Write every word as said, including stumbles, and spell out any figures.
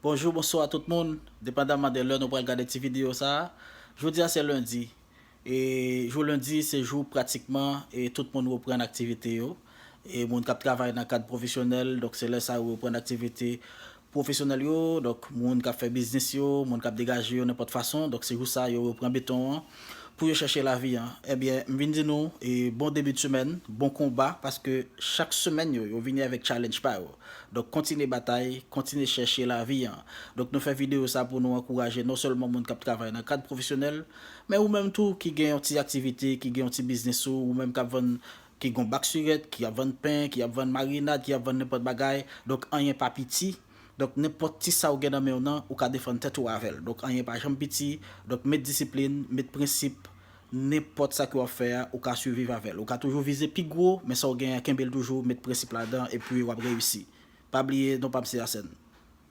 Bonjou, bonswa tout moun, depandaman de lè nou pral gade ti videyo sa a. Jodi a se lendi. E jou lendi se jou pratikman e tout moun reprann aktivite yo. E moun k ap travay nan kad pwofesyonèl, donk se lè sa yo reprann aktivite pwofesyonèl yo, donk moun k ap fè biznis yo, moun k ap degaje yo nenpòt fason, donk se jou sa yo reprann beton an pou yo chèche lavi an. Ebyen, m vin di nou, e bon debi de semèn, bon konba, paske chak semèn yo, yo vini avèk challenge pa yo. Donk kontinye batay, kontinye chèche lavi an. Donk nou fè videyo sa pou nou ankouraje non sèlman moun k ap travay nan kad pwofesyonèl, men ou menm tou ki gen yon ti aktivite, ki gen yon ti biznis ou, ou menm k ap vann, ki gon bak sirèt, ki ap vann pen, ki ap vann marinad, ki ap vann nenpòt bagay. Donk anyen pa piti. Donk nenpòt ti sa ou gen nan men w nan, ou ka defann tèt ou avè l. Donk anyen pa janm piti. Donk met disiplin, met prensip. Nenpòt sa ke w ap fè a, ou ka siviv avè l. Ou ka toujou vize pi gwo, men sa w genyen an, kenbe l toujou, met prensip ladan, epi w ap reyisi. Pa bliye, non pa m se Arsène.